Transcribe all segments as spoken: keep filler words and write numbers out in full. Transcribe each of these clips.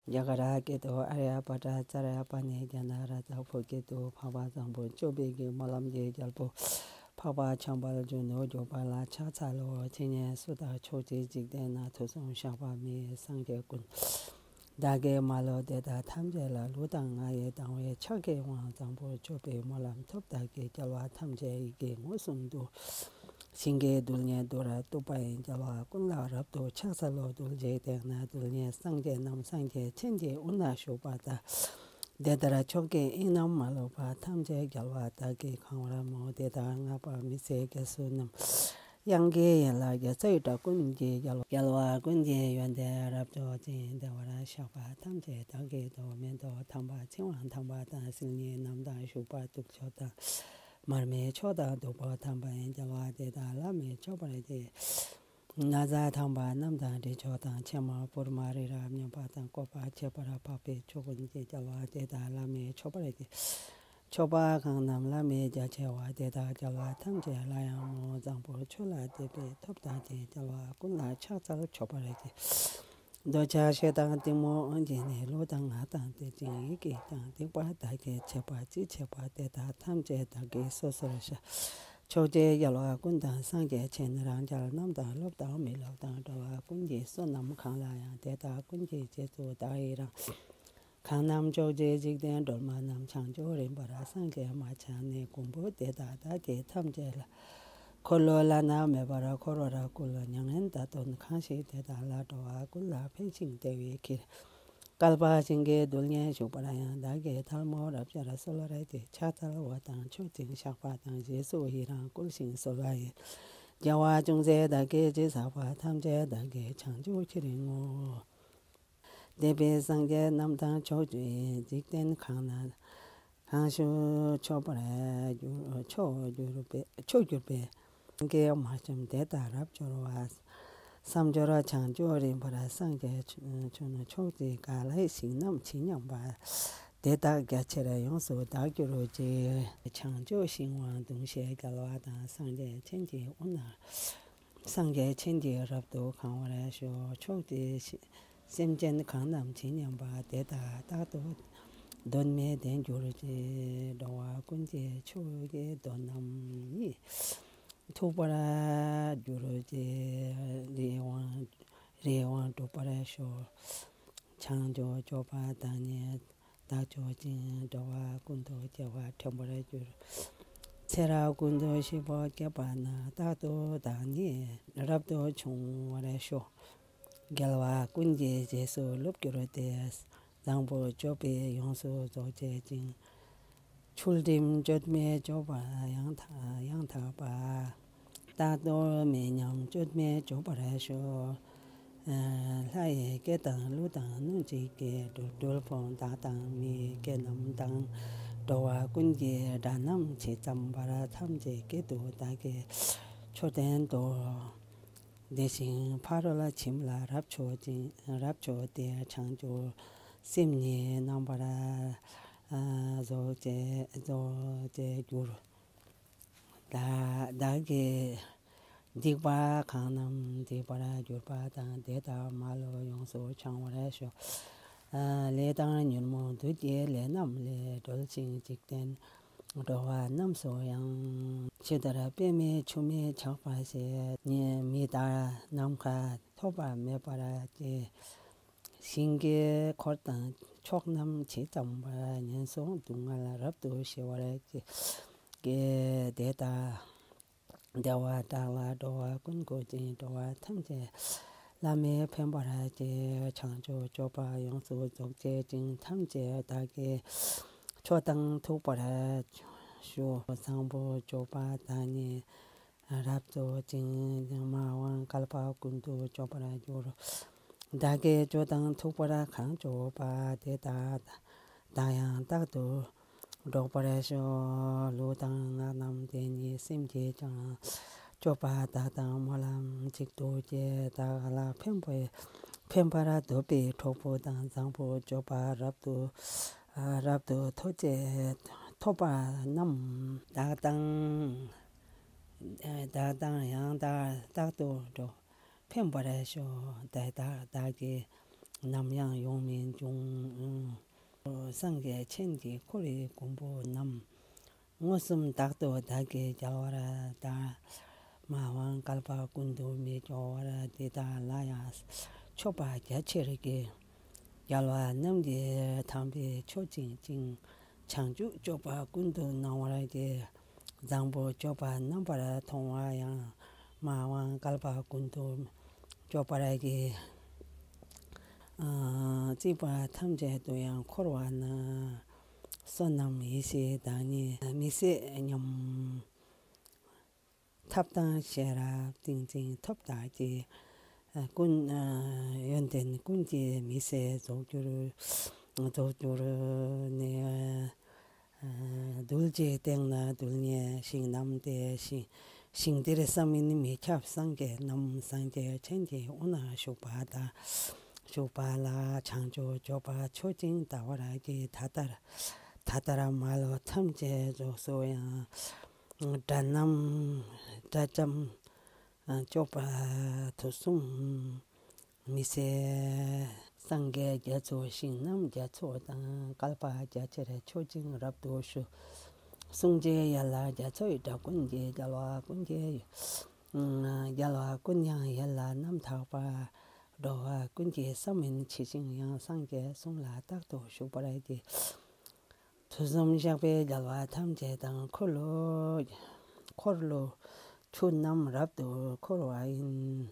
རྒྱ་གར་སྐད་དུ། ཨཱརྱ་བྷ་དྲ་ཙརྱ་པཱ་ཎི་ཛྙཱ་ན་རཱ་ཛ། བོད་སྐད་དུ། འཕགས་པ་བཟང་པོ་སྤྱོད་པའི་དགེ་སྨོན་ལམ་གྱི་རྒྱལ་པོ། འཕགས་པ་འཆང་བར་བྱོན་ནོ། མགྱོགས་པ་ལ་ཕྱག་འཚལ་ལོ། འཆི་ཉེན་སྲོག་དང་ཕྱོགས་བཅུའི་འཇིག་རྟེན་ན། དུས་གསུམ་བཤགས་པ་མི་ཡི་སངས་རྒྱས་ཀུན། བདག་གིས་མ་ལུས་དེ་དག་ཐམས་ཅད་ལ། ལུས་དང་ངག་ཡིད་དང་བའི་ཕྱག་གིས་དབང་། བཟང་པོ་སྤྱོད་པའི་སྨོན་ལམ་ཐོབ་བདག་གིས། རྒྱལ་བ་ཐམས་ཅད་ཡིད་ཀྱིས་མངོན་སུམ་དུ། ཞིང་གི་རྡུལ་སྙེད་རྡོ་རབ་གཏུགས་པ་ཡི། རྒྱལ་བ་ཀུན་ལ་རབ་ཏུ་ཕྱག་འཚལ་ལོ། རྡུལ་གཅིག་སྟེང་ན་རྡུལ་སྙེད་སངས་རྒྱས་རྣམས། སངས་རྒྱས་བྱིན་གྱིས་དབུས་ན་བཞུགས་པ་དག། དེ་ལྟར་ཕྱོགས་ཀྱི་དབྱིངས་རྣམས་མ་ལུས་པ། ཐམས་ཅད་རྒྱལ་བ་དག་གིས་གང་བར་མོས། དེ་དག་བསྔགས་པ་མི་ཟད་རྒྱ་མཚོ་རྣམས། དབྱངས་ཀྱི་ཡན་ལག་རྒྱ་མཚོའི་སྒྲ། ཀུན་གྱི་རྒྱལ་བ། རྒྱལ་བ་ཀུན་གྱི་ཡོན་ཏན་རབ་འཇོག་ཅིང་། བདེ་བར་གཤེགས་པ་ཐམས་ཅད་བདག་གིས་བསྟོད། མེ་ཏོག་དམ་པ་ཚེ་དབང་དམ་པ་དང་། སིལ་སྙན་རྣམས་དང་བཞུགས་པ་གདུགས་མཆོག་དང་། མར་མེ་མཆོག་དང་བདུག་སྤོས་དམ་པ་ཡི། རྒྱལ་བ་དེ་དག་བླ་མེད་མཆོད་པར་བགྱི། ན་བཟའ་དམ་པ་རྣམས་དང་དྲི་མཆོག་དང་། ཕྱེ་མར་ཕུར་མ་རི་རབ་སྙོམས་པ་དང་། བཀོད་པ་ཁྱད་པར་འཕགས་པའི་མཆོག་ཀུན་གྱི། རྒྱལ་བ་དེ་དག་བླ་མེད་མཆོད་པར་བགྱི། མཆོད་པ་གང་རྣམས་བླ་མེད་རྒྱ་ཆེ་བ། དེ་དག་རྒྱལ་བ་ཐམས་ཅད་ལ་ཡང་མོས། བཟང་པོ་མཆོད་ལ་དད་པས་ཐོབ་བདག་གིས། རྒྱལ་བ་ཀུན་ལ་ཕྱག་འཚལ་མཆོད་པར་བགྱི། འདོད་ཆགས་ཞེ་སྡང་གཏི་མུག་གིས་ནི། ལུས་དང་ངག་དང་དེ་བཞིན་ཡིད་ཀྱིས་ཀྱང་། སྡིག་པ་བདག་གིས་བྱས་པ་ཅི་མཆིས་པ། དེ་དག་ཐམས་ཅད་བདག་གིས་སོ་སོར་བཤགས། ཕྱོགས་བཅུའི་རྒྱལ་བ་ཀུན་དང་སངས་རྒྱས་མཁྱེན། རང་རྒྱལ་རྣམས་དང་སློབ་དང་མི་སློབ་དང་། འགྲོ་བ་ཀུན་གྱི་བསོད་ནམས་གང་ལ་ཡང་། དེ་དག་ཀུན་གྱི་རྗེས་སུ་བདག་ཡི་རང་། གང་རྣམས་ཕྱོགས་བཅུའི་འཇིག་རྟེན་སྒྲོན་མ་རྣམས། བྱང་ཆུབ་རིམ་པར་སངས་རྒྱས་མ་ཆགས་ནས། མགོན་པོ་དེ་དག་བདག་གིས་ཐམས་ཅད་ལ། འཁོར་ལོ་བླ་ན་མེད་པར་འཁོར་བར་བསྐུལ། མྱ་ངན་འདའ་སྟོན་གང་ཞིག་དེ་དག་ལ། འགྲོ་བ་ཀུན་ལ་ཕན་ཞིང་བདེ་བའི་ཕྱིར། བསྐལ་པ་ཞིང་གི་རྡུལ་སྙེད་བཞུགས་པར་ཡང་། བདག་གིས་ཐལ་མོ་རབ་སྦྱར་གསོལ་བར་བགྱི། ཕྱག་འཚལ་བ་དང་མཆོད་ཅིང་བཤགས་པ་དང་། རྗེས་སུ་ཡི་རང་བསྐུལ་ཞིང་གསོལ་བ་ཡི། དགེ་བ་ཅུང་ཟད་བདག་གིས་ཅི་བསགས་པ། ཐམས་ཅད་བདག་གིས་བྱང་ཆུབ་ཕྱིར་བསྔོ། འདས་པའི་སངས་རྒྱས་རྣམས་དང་ཕྱོགས་བཅུའི། འཇིག་རྟེན་གང་ན་གང་བཞུགས་མཆོད་པར་གྱུར། མཆོག་གྱུར་པའི། མཆོག་གྱུར་པའི་སངས་རྒྱས་མ་བྱོན་དེ་དག་རབ་འབྱོར་བ། མཚམས་སྦྱོར་བྱང་ཆུབ་རིམ་པར་སངས་རྒྱས་བྱོན། ཕྱོགས་བཅུའི་ག་ལའི་ཞིང་རྣམས་ཇི་སྙམ་པ། དེ་དག་རྒྱ་ཆེར་ཡོངས་སུ་དག་གྱུར་ཅིག། བྱང་ཆུབ་ཤིང་དབང་གདུང་ཞེས་བརྒྱལ་བ་དང་། སངས་རྒྱས་བྱིན་གྱིས་དབུས་ན། སངས་རྒྱས་བྱིན་གྱིས་རབ་ཏུ་གང་བར་ཤོག། ཕྱོགས་བཅུའི་སེམས་ཅན་གང་རྣམས་ཇི་སྙམ་པ། དེ་དག་རྟག་ཏུ་གདོད་མའི་གདན་གྱུར་ཅིག། འགྲོ་བ་ཀུན་གྱི་མཆོག་གི་གདོན་རྣམས་ནི། ཐུགས་ཕར་གྱུར་ཅིག། རིགས་དབང་རིགས་དབང་སྒྲུབ་པར་ཤོག། བྱང་ཆུབ་སྤྱོད་པ་བདག་ཉིད་བདག་སྤྱོད་ཅིང་། འགྲོ་བ་ཀུན་ཏུ་སྐྱེ་བ་འཕྲེན་པར་གྱུར། ཚེ་རབས་ཀུན་ཏུ་ཤི་བོ་བསྐྱེད་པ་ན། རྟག་ཏུ་བདག་ཉིད་རབ་ཏུ་འབྱུང་བར་ཤོག། རྒྱལ་བ་ཀུན་གྱི་རྗེས་སུ་སློབ་གྱུར་ཏེ། བཟང་པོ་སྤྱོད་པས་ཡོངས་སུ་རྫོགས་བྱེད་ཅིང་། ཚུལ་ཁྲིམས་སྤྱོད་མེད་སྤྱོད་པ་ཡང་དག་ཡང་དག་པ། རྟག་ཏུ་མི་ཉམས་སྤྱོད་མེད་སྤྱོད་པར་ཤོག། ལྷ་ཡི་སྐད་དང་ཀླུ་དང་གནོད་སྦྱིན་སྐད། གྲུལ་བུམ་དག་དང་མི་ཡི་སྐད་རྣམས་དང་། འགྲོ་བ་ཀུན་གྱི་སྒྲ་རྣམས་ཇི་ཙམ་པར། ཐམས་ཅད་སྐད་དུ་བདག་གིས་མཆོད་བསྟོད་དོ། དེ་བཞིན་ཕ་རོལ་ཕྱིན་ལ་རབ་མཆོག་ཅིང་། རབ་མཆོག་སྟེ་བྱང་ཆུབ་སེམས་ཉིད་རྣམ་པར་རྫོགས་བྱེད་རྫོགས་བྱེད་གྱུར། བདག་བདག་གིས་སྡིག་པ་གང་རྣམས་སྡིག་པར་གྱུར་པ་དང་། དེ་དག་མ་ལུས་ཡོངས་སུ་བྱང་བར་ཤོག། ལས་དང་ཉོན་མོངས་བདུད་ཀྱི་ལས་རྣམས་ལས། གྲོལ་ཞིང་འཇིག་རྟེན་འགྲོ་བ་རྣམས་སུ་ཡང་། ཇི་ལྟར་པདྨའི་ཆུ་མིག་ཆགས་པ་བཞིན། མི་རྟག་ནམ་མཁའ་ཐོགས་པ་མེད་པར་སྐྱེ། ཞིང་གི་འཁོར་དང་ཕྱོགས་རྣམས་ཇི་ཙམ་པར། ངན་སོང་སྡུག་བསྔལ་རབ་ཏུ་ཞི་བར་སྐྱེ། དེ་དག་བདེ་བ་དག་ལ་འགྲོ་བ་ཀུན་འགོད་ཅིང་། འགྲོ་བ་ཐམས་ཅད་བླ་མེད་ཕན་པར་བྱེད། བྱང་ཆུབ་སྤྱོད་པ་ཡོངས་སུ་རྫོགས་བྱེད་ཅིང་། ཐམས་ཅད་བདག་གིས་མཆོག་དང་ཐུགས་ཕར་ཞུ། བཟང་པོ་སྤྱོད་པ་བདག་ཉིད་རབ་རྫོགས་ཅིང་། མ་འོངས་བསྐལ་པ་ཀུན་ཏུ་སྤྱོད་པར་འགྱུར། བདག་གིས་མཆོག་དང་ཐུགས་ཕར་གང་སྤྱོད་པ། དེ་དག་བདག་ཡང་རྟག་ཏུ་སྒྲོགས་པར་ཤོག། ལུས་དང་ངག་རྣམས་དེ་ཉིད་སེམས་ཀྱིས་ཀྱང་། སྤྱོད་པ་དག་དང་སྨོན་ལམ་གཅིག་ཏུ་བསྐྱེད། བདག་ལ་ཕན་པའི་ཕན་པར་འདོད་པའི་གྲོགས་པོ་དང་། བཟང་པོ་སྤྱོད་པ་རབ་ཏུ་རབ་ཏུ་ཐོབ་བྱེད་ཐོབ་པ་རྣམས། བདག་དང་བདག་དང་ཡང་དག་རྟག་ཏུ་འགྲོགས་ཕན་པར་ཤོག། དེ་དག་བདག་གིས་ནམ་ཡང་ཡོང་མི་འབྱུང་ སངས་རྒྱས་སྤྱན་གྱི་འཁོར་བའི་མགོན་པོ་རྣམས། མངོན་སུམ་རྟག་ཏུ་བདག་གིས་རྒྱལ་བར་བལྟ། མ་འོངས་བསྐལ་པ་ཀུན་ཏུ་མི་སྐྱོ་བར། འདི་དག་ལ་ཡང་མཆོད་པ་རྒྱ་ཆེར་བགྱི། རྒྱལ་བ་རྣམས་ཀྱི་དམ་པའི་ཆོས་ཀྱི་སྤྱིན། བྱང་ཆུབ་སྤྱོད་པ་ཀུན་ཏུ་སྣང་བར་བགྱི། བཟང་པོ་སྤྱོད་པ་རྣམ་པར་མཐོང་བ་ཡང་། མ་འོངས་བསྐལ་པ་ཀུན་ཏུ་སྤྱོད་པར་བགྱི། ཨ་བརྩིགས་པ་ཐམས་ཅད་དུ་ཡང་འཁོར་བ་ན། བསོད་ནམས་ཡེ་ཤེས་བདག་ཉིད་མི་ཟད་སྙམ། ཐབས་དང་ཤེས་རབ་ཏིང་འཛིན་ཐོབ་བདག་གིས། ཀུན་ཡོན་ཏན་ཀུན་གྱི་མི་ཟད་རྫོགས་གྱུར། རྫོགས་གྱུར་ནས། རྡུལ་གཅིག་སྟེང་ན་རྡུལ་སྙེད་ཞིང་རྣམས་ཏེ། ཞིང་ཞིང་དེར་བསམ་ཡས་མི་ཁྱབ་སངས་རྒྱས་རྣམས། སངས་རྒྱས་སྤྱན་གྱི་དབུས་ན་བཞུགས་པ་དང་། བཞུགས་པ་ལ་བྱང་ཆུབ་སྤྱོད་པ་མཆོག་སྦྱིན་བདག་བར་བགྱི། ད་ལྟར་ད་ལྟར་མ་ལུས་ཐམས་ཅད་རྫོགས་སུ་ཡང་། དགྲ་རྣམས་དགྲ་ལྕམ་སྤྱོད་པ་དུས་གསུམ་མི་ཟད། སངས་རྒྱས་རྒྱ་མཚོ་ཞིང་རྣམས་རྒྱ་མཚོ་དང་། བསྐལ་པ་རྒྱ་ཆེར་མཆོག་སྦྱིན་རབ་ཏུ་ཞུ། གསུང་རྒྱལ་ཡན་ལག་རྒྱ་མཚོའི་སྒྲ་ཀུན་གྱིས། རྒྱལ་བ་ཀུན་གྱི་རྒྱལ་བ་ཀུན་ཡང་ཡིད་ལ་རྣམ་དག་པ། འགྲོ་བ་ཀུན་གྱི་བསམ་ཡས་ཇི་བཞིན་ཡང་། སངས་རྒྱས་གསུང་ལ་རྟག་ཏུ་བཞུགས་པར་བགྱི། དུས་གསུམ་གཤེགས་པའི་རྒྱལ་བ་ཐམས་ཅད་དང་། འཁོར་ལོ་འཁོར་ལོ་ཆུ་རྣམས་རབ་ཏུ་འཁོར་བ་ཡིན།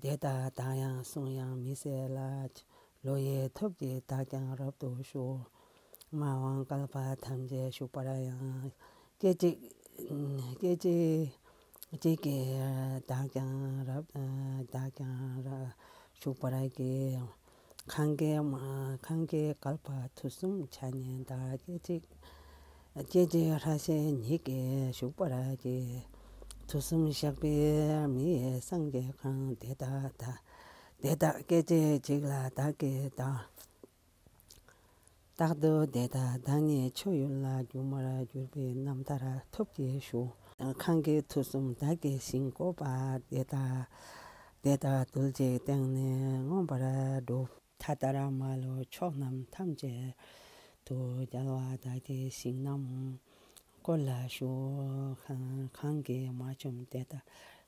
དེ་དག་བདག་ཡང་གསུང་ཡང་མི་ཟད་ལ། བློ་ཡི་ཐབས་ཀྱིས་བདག་ཀྱང་རབ་ཏུ་ཞུ། མ་འོངས་བསྐལ་པ་ཐམས་ཅད་བཞུགས་པར་ཡང་། སྐད་ཅིག་སྐད་ཅིག་གཅིག་གིས་བདག་ཀྱང་རབ་བདག་ཀྱང་རབ་བཞུགས་པར་བགྱི། གང་གིས་མ་གང་གིས་བསྐལ་པ་དུས་གསུམ་ཆ་མཉམ་བདག་སྐད་ཅིག་སྐད་ཅིག་སྐད་ཅིག་སྲ་ཞིང་ཉིད་ཀྱིས་བཞུགས་པར་བགྱི། དུས་གསུམ་གཤེགས་པའི་མི་ཡི་སངས་རྒྱས་གང་། དེ་དག་བདག་དེ་དག་སྐད་ཅིག་གཅིག་ལ་བདག་གིས་བདག་རྟག་ཏུ་དེ་དག་བདག་ཉིད་མཆོད་ཡུལ་ལ། སྒྱུ་མར་གྱུར་པའི་རྣམ་ཐར་ཐུགས་ཀྱིས་ཞུ། གང་གིས་དུས་གསུམ་བདག་གི་ཞིང་བཀོད་པ། དེ་དག་དེ་དག་རྡུལ་གཅིག་སྟེང་ནས་མངོན་པར་སྒྲུབ། ད་ལྟར་མ་ལུས་ཕྱོགས་རྣམས་ཐམས་ཅད་དུ། རྒྱལ་བ་དག་གི་ཞིང་རྣམས་བཀོད་ལ་ཞུ། གང་གང་གིས་མ་བཅོམ་དེ་དག་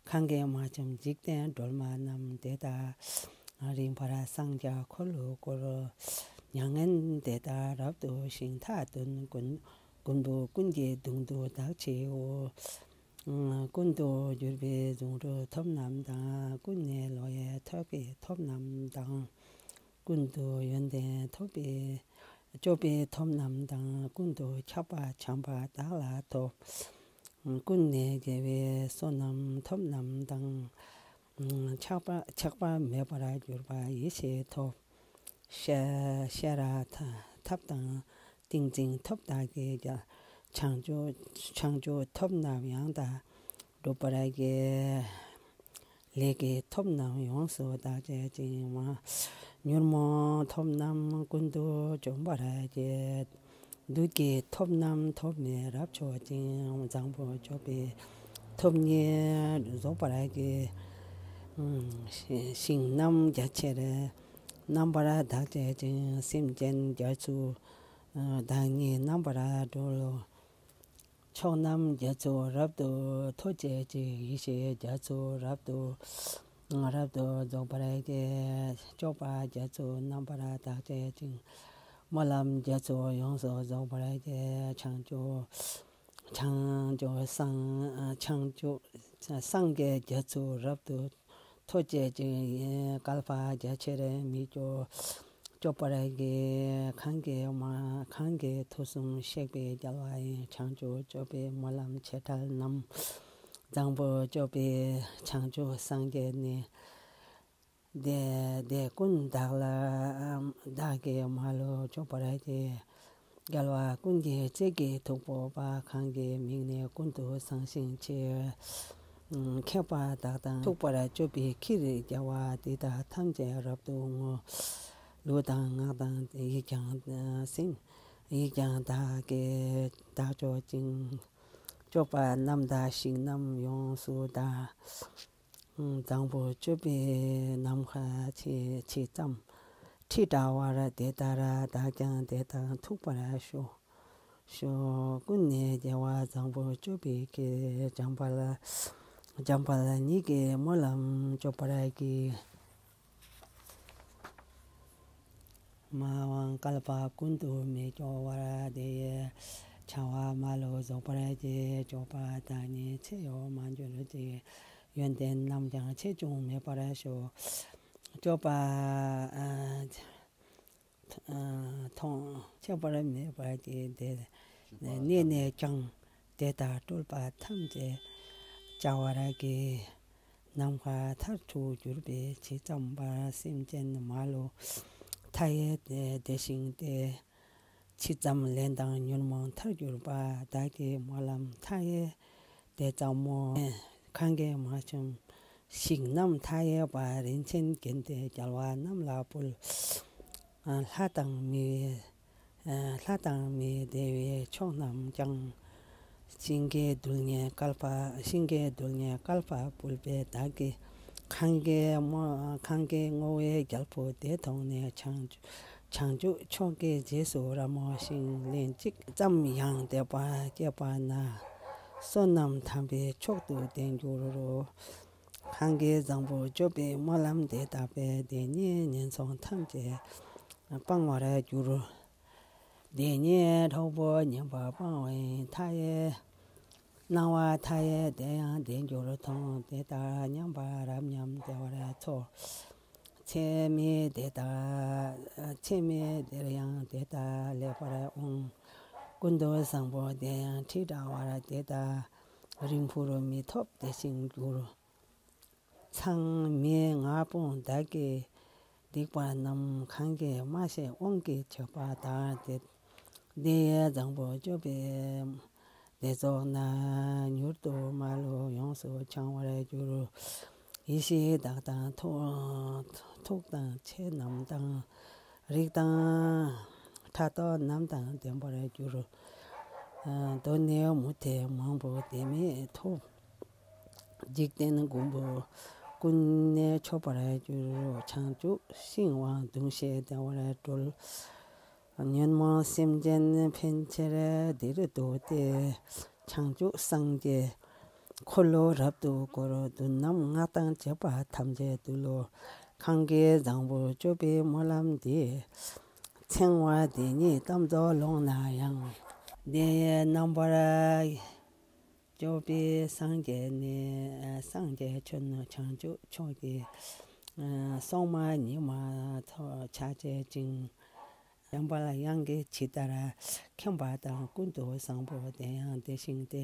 གང་གིས་མ་བཅོམ་འཇིག་རྟེན་སྒྲོན་མ་རྣམས། དེ་དག་རིམ་པར་སངས་རྒྱས་འཁོར་ལོ་བསྐོར། མྱ་ངན་འདས་དང་རབ་ཏུ་ཞིང་མཐའ་བདུན། མགོན་མགོན་པོ་ཀུན་གྱི་གདུང་དུ་བདག་མཆིའོ། ཀུན་ཏུ་གྱུར་པའི་གཟུངས་རུས་ཐོབ་རྣམས་དང་། ཀུན་ནས་བློ་ཡི་ཐོས་པའི་ཐོབ་རྣམས་དང་། ཀུན་ཏུ་ཡོན་ཏན་ཐོབ་པའི་སྤྱོད་པའི་ཐོབ་རྣམས་དང་། ཀུན་ཏུ་ཁྱབ་པ་བྱམས་པ་བདག་ལ་ཐོབ། ཀུན་ནས་དགེ་བའི་བསོད་ནམས་ཐོབ་རྣམས་དང་། ཆགས་པ་ཆགས་པ་མེད་པར་གྱུར་པ་ཡེ་ཤེས་ཐོབ། ཤེས་ཤེས་རབ་ཐ་ཐབས་དང་ཏིང་འཛིན་ཐོབ་བདག་གིས་ཀྱང་། བྱང་ཆུབ་བྱང་ཆུབ་ཐོབ་རྣམས་ཡང་དག་འགྲུབ་པར་བགྱི། ལས་ཀྱི་ཐོབ་རྣམས་ཡོངས་སུ་བདག་བྱེད་ཅིང་། མ་ཉོན་མོངས་ཐོབ་རྣམས་ཀུན་ཏུ་འཇོམས་པར་བགྱི། བདུད་ཀྱི་ཐོབ་རྣམས་ཐོབ་ནས་རབ་མཆོག་ཅིང་། བཟང་པོ་སྤྱོད་པའི་ཐོབ་ནས་རྫོགས་པར་བགྱི། ཞིང་རྣམས་རྒྱ་ཆེར་རྣམ་པར་དག་བྱེད་ཅིང་། སེམས་ཅན་རྒྱ་མཚོ་བདག་ཉིད་རྣམ་པར་སྒྲོལ། ཕྱོགས་རྣམས་རྒྱ་མཚོ་རབ་ཏུ་མཐོ་བྱེད་ཅིང་། ཡེ་ཤེས་རྒྱ་མཚོ་རབ་ཏུ་རབ་ཏུ་རྫོགས་པར་བགྱི། སྤྱོད་པ་རྒྱ་མཚོ་རྣམ་པར་དག་བྱེད་ཅིང་། སྨོན་ལམ་རྒྱ་མཚོ་ཡོངས་སུ་རྫོགས་པར་བགྱི། བྱང་ཆུབ་བྱང་ཆུབ་སངས་བྱང་ཆུབ་སངས་རྒྱས་རྒྱ་མཚོ་རབ་ཏུ་མཐོ་བྱེད་ཅིང་། བསྐལ་པ་རྒྱ་ཆེར་མི་སྐྱོ་སྐྱོབ་པར་བགྱི། གང་གིས་མ་གང་གིས་དུས་གསུམ་གཤེགས་པའི་རྒྱལ་བ་ཡི། བྱང་ཆུབ་སྤྱོད་པའི་སྨོན་ལམ་ཆེ་ཕྲ་རྣམས། བཟང་པོ་སྤྱོད་པའི་བྱང་ཆུབ་སངས་རྒྱས་ནི། དེ་དེ་ཀུན་བདག་ལ་བདག་གིས་མ་ལུས་སྤྱོད་པར་བགྱི། རྒྱལ་བ་ཀུན་གྱི་རྩེ་གི་ཐུགས་སྤོབས་པ། གང་གི་མིག་ནི་ཀུན་ཏུ་བཟང་ཞིང་ཆེ། མཁས་པ་དག་དང་ཐུག་པར་སྤྱོད་པའི་ཁྱི་རིགས་རྒྱལ་བ་འདི་དག་ཐམས་ཅད་རབ་ཏུ་ངུ། ལུས་དང་ངག་དང་ཡིད་ཀྱང་སེམས་ཡིད་ཀྱང་བདག་གིས་བདག་སྐྱོབ་ཅིང་། སྤྱོད་པ་རྣམས་དང་ཞིང་རྣམས་ཡོངས་སུ་དག། བཟང་པོ་སྤྱོད་པའི་ནམ་མཁའ་ཇི་ཇི་ཙམ། ཁྲིད་འདྲ་བར་དེ་ལྟར་བདག་ཀྱང་དེ་དང་ཐུག་པར་ཤོག་ཤོག་ཀུན་ནས་རྒྱལ་བ་བཟང་པོ་སྤྱོད་པའི་སྐད། འཇམ་དཔལ་འཇམ་དཔལ་ཉིད་ཀྱིས་སྨོན་ལམ་སྐྱོབ་པར་བགྱི། མ་འོངས་བསྐལ་པ་ཀུན་ཏུ་མི་སྐྱོ་བར། དེ་ཡི་བྱ་བ་མ་ལུས་རྫོགས་པར་བགྱི། སྐྱོབ་པ་བདག་ཉིད་ཚེ་ཡོད་མ་གྱུར་ཅིག་ཡོན་ཏན་རྣམས་ཀྱང་ཆེ་ཆུང་མེད་པར་ཤོག་སྐྱོབ་པ། ཨ། ཨ། མཐོང་ཁྱབ་པར་མེད་པར་བགྱི། དེ་གནས་ནས་ཀྱང་དེ་ལྟར་སྤྲུལ་པ་ཐམས་ཅད་བྱ་བར་བགྱི། ནམ་མཁའ་མཐར་ཐུག་གྱུར་པའི་ཇི་ཙམ་པར། སེམས་ཅན་མ་ལུས་མཐའ་ཡས་དེ་བཞིན་ཏེ། ཇི་ཙམ་ལན་དང་ཉོན་མོངས་མཐར་གྱུར་པ། བདག་གི་སྨོན་ལམ་མཐའ་ཡས་དེ་ཙམ་མོ། གང་གིས་མ་བྱམས་ཞིང་རྣམས་མཐའ་ཡས་པ། རིན་ཆེན་རྒྱན་ཏེ་རྒྱལ་བ་རྣམས་ལ་ཕུལ། ལྷ་དང་མི་ལྷ་དང་མི་བདེ་བའི་མཆོག་རྣམས་ཀྱང་། ཤིང་གི་རྡུལ་སྙེད་བསྐལ་པ་ཤིང་གི་རྡུལ་སྙེད་བསྐལ་པ་ཕུལ་བས། བདག་གིས་གང་གི་སྨོ་གང་གི་བསྔོ་བའི་རྒྱལ་པོ་དེ་མཐོང་ནས། བྱང་བྱང་ཆུབ་མཆོག་གི་རྗེས་སུ་རབ་སྨོན་ཞིང་། ལན་གཅིག་ཙམ་ཡང་དད་པ་སྐྱེས་པ་ན། བསོད་ནམས་དམ་པའི་མཆོག་ཏུ་ལྡན་འགྱུར་རོ། གང་གིས་བཟང་པོ་སྤྱོད་པའི་སྨོན་ལམ་དེ་བཏབ་པས། དེ་ཉིད་ངན་སོང་ཐམས་ཅད་སྤང་བར་འགྱུར། དེ་ཉིད་གྲོགས་པོ་ཉན་པ་སྤང་བའི་མཐའ་ཡས། སྣང་བ་མཐའ་ཡས་དེ་ཡང་བདེ་འགྱུར་མཐོང་། དེ་ལྟར་མཉམ་པ་རབ་མཉམ་བདེ་བར་འཚོ། ཚེགས་མེད་དེ་ལྟར་ཚེགས་མེད་དེར་ཡང་དེ་ལྟར་ལེགས་པར་འོང་། ཀུན་ཏུ་བཟང་པོ་དེ་ཡང་ཁྲིད་འདྲ་བར། དེ་ལྟར་རིང་པོར་མི་ཐོབ་དེ་བཞིན་འགྱུར། མཚང་མེད་ང་སྤོང་བདག་གིས་སྡིག་པ་རྣམས། གང་གིས་མ་བཤད་དབང་གིས་བྱས་པ་དག་དེ་དེ་ཡི་བཟང་པོ་སྤྱོད་པའི་དེ་ཚོགས་ན། མྱུར་དུ་མ་ལུས་ཡོངས་སུ་འཆང་བར་འགྱུར། ཡེ་ཤེས་དག་དང་ཐུགས་ཐུགས་དང་ཆོས་རྣམས་དང་། རིགས་དང་ཕྲག་དོག་རྣམས་དང་ལྡན་པར་འགྱུར། གདོད་ནས་མུ་སྟེགས་མང་པོ་དེ་མེད་ཐོབ། འཇིག་རྟེན་མགོན་པོ་ཀུན་ནས་མཆོད་པར་འགྱུར། བྱང་ཆུབ་ཤིང་དབང་གདུང་ཤེས་བདེ་བར་གྲོལ། ཉོན་མོངས་སེམས་ཅན་ཕན་ཕྱིར་འདིར་འདུག་སྟེ། བྱང་ཆུབ་སངས་རྒྱས་འཁོར་ལོ་རབ་ཏུ་བསྐོར། བདུད་རྣམས་སྔགས་དང་བཅས་པ་ཐམས་ཅད་འདུལ་ལོ། གང་གིས་བཟང་པོ་སྤྱོད་པའི་སྨོན་ལམ་འདི། ཚེ་བ་འདི་ཉིད་གཏམ་རྫོགས་ལོང་ན་ཡང་། འདི་ཡི་རྣམ་པར་སྤྱོད་པའི་སངས་རྒྱས་ནི། སངས་རྒྱས་ཆོས་ནི་བྱང་ཆུབ་མཆོག་གི་སྲུང་མ་ཉི་མ་ཐོབ་ཕྱག་བྱེད་ཅིང་། འཇམ་དཔལ་དབྱངས་ཀྱིས་ཇི་ལྟར་མཁྱེན་པ་དང་། ཀུན་ཏུ་བཟང་པོ་དེ་ཡང་དེ་བཞིན་ཏེ།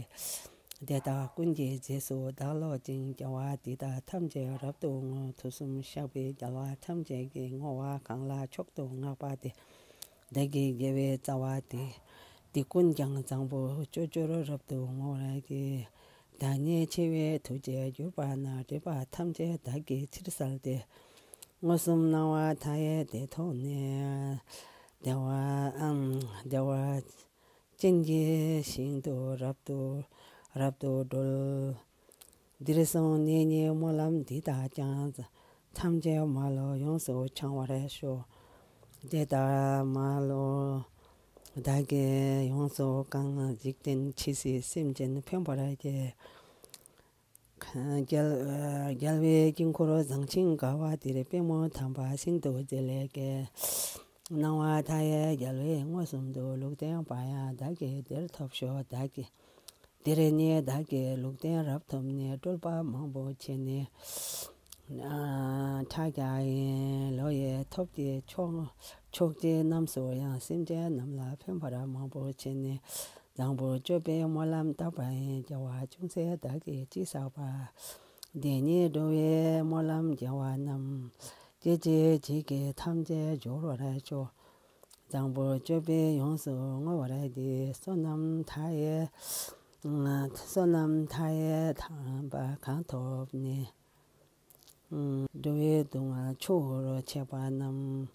དེ་དག་ཀུན་གྱི་རྗེས་སུ་བདག་སློབ་ཅིང་། དགེ་བ་འདི་དག་ཐམས་ཅད་རབ་ཏུ་བསྔོ། དུས་གསུམ་གཤེགས་པའི་རྒྱལ་བ་ཐམས་ཅད་ཀྱིས། བསྔོ་བ་གང་ལ་མཆོག་ཏུ་བསྔགས་པ་དེ། བདག་གི་དགེ་བའི་རྩ་བ་དེ། དེ་ཀུན་ཀྱང་བཟང་པོ་སྤྱོད་འགྱུར་རབ་ཏུ་བསྔོ་བར་བགྱི། བདག་ཉིད་འཆི་བའི་དུས་བཅད་གྱུར་པ་ན། སྒྲིབ་པ་ཐམས་ཅད་བདག་གིས་ཕྱིར་བསལ་ཏེ། མངོན་སུམ་སྣང་བ་མཐའ་ཡས་དེ་ཐོབ་ནས། བདེ་བ་ཨམ་བདེ་བ་ཅན་གྱི་ཞིང་དུ་རབ་ཏུ་རབ་ཏུ་གྲོལ། འདིར་གསུངས་ནད་ཀྱི་སྨོན་ལམ་འདི་དག་ཀྱང་། ཐམས་ཅད་མ་ལུས་ཡོངས་སུ་འཆང་བར་ཤོག་དེ་ལྟར་མ་ལུས་བདག་གིས་ཡོངས་སུ་བསྐང་། འཇིག་རྟེན་འཆི་སྲིད་སེམས་ཅན་ཕན་པར་བགྱི། རྒྱལ་རྒྱལ་བའི་དཀྱིལ་འཁོར་བཟང་ཞིང་དགའ་བ་དེར། པདྨོ་དམ་པ་ཤིན་ཏུ་རྗེ་ལེགས་བརྒྱན། སྣང་བ་མཐའ་ཡས་རྒྱལ་བས་མངོན་སུམ་དུ། ལུང་བསྟན་པ་ཡང་བདག་གིས་དེར་ཐོབ་ཤོག་བདག་གིས་དེར་ནི་བདག་གིས་ལུང་བསྟན་རབ་ཐོབ་ནས། སྤྲུལ་པ་མང་པོ་བྱས་ནས། ཕྱག་རྒྱ་ཡི་ལོ་ཡི་ཐོབ་ཀྱི་མཆོག་མཆོག་སྦྱིན་རྣམས་སུ་ཡང་། སེམས་ཅན་རྣམས་ལ་ཕན་པར་མང་པོ་བྱས་ནས། བཟང་པོ་སྤྱོད་པའི་སྨོན་ལམ་བཏབ་པ་ཡིས། དགེ་བ་ཅུང་ཟད་བདག་གིས་ཅི་བསགས་པ། དེ་ཉིད་འགྲོ་བའི་སྨོན་ལམ་དགེ་བ་རྣམས། སྐྱེ་འཆི་འཇིག་གི་ཐམས་ཅད་སྦྱོར་བར་ཤོག་བཟང་པོ་སྤྱོད་པས་ཡོངས་སུ་བསྔོ་བར་བགྱི། བསོད་ནམས་མཐའ་ཡས། བསོད་ནམས་མཐའ་ཡས་དམ་པ་གང་ཐོབ་ནས། འགྲོ་བའི་སྡུག་བསྔལ་ཆུ་བོར་ཆད་པ་རྣམས།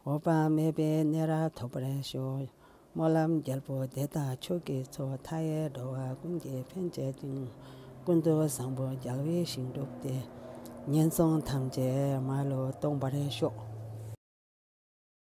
འོད་དཔག་མེད་པའི་གནས་རབ་ཐོབ་པར་ཤོག་སྨོན་ལམ་རྒྱལ་པོ་དེ་དག་མཆོག་གི་མཚོ། མཐའ་ཡས་འགྲོ་བ་ཀུན་གྱི་ཕན་བྱེད་ཅིང་། ཀུན་ཏུ་བཟང་པོ་རྒྱལ་བའི་ཞིང་སྒྲུབ་སྟེ། ངན་སོང་ཐམས་ཅད་མ་ལུས་སྟོངས་པར་ཤོག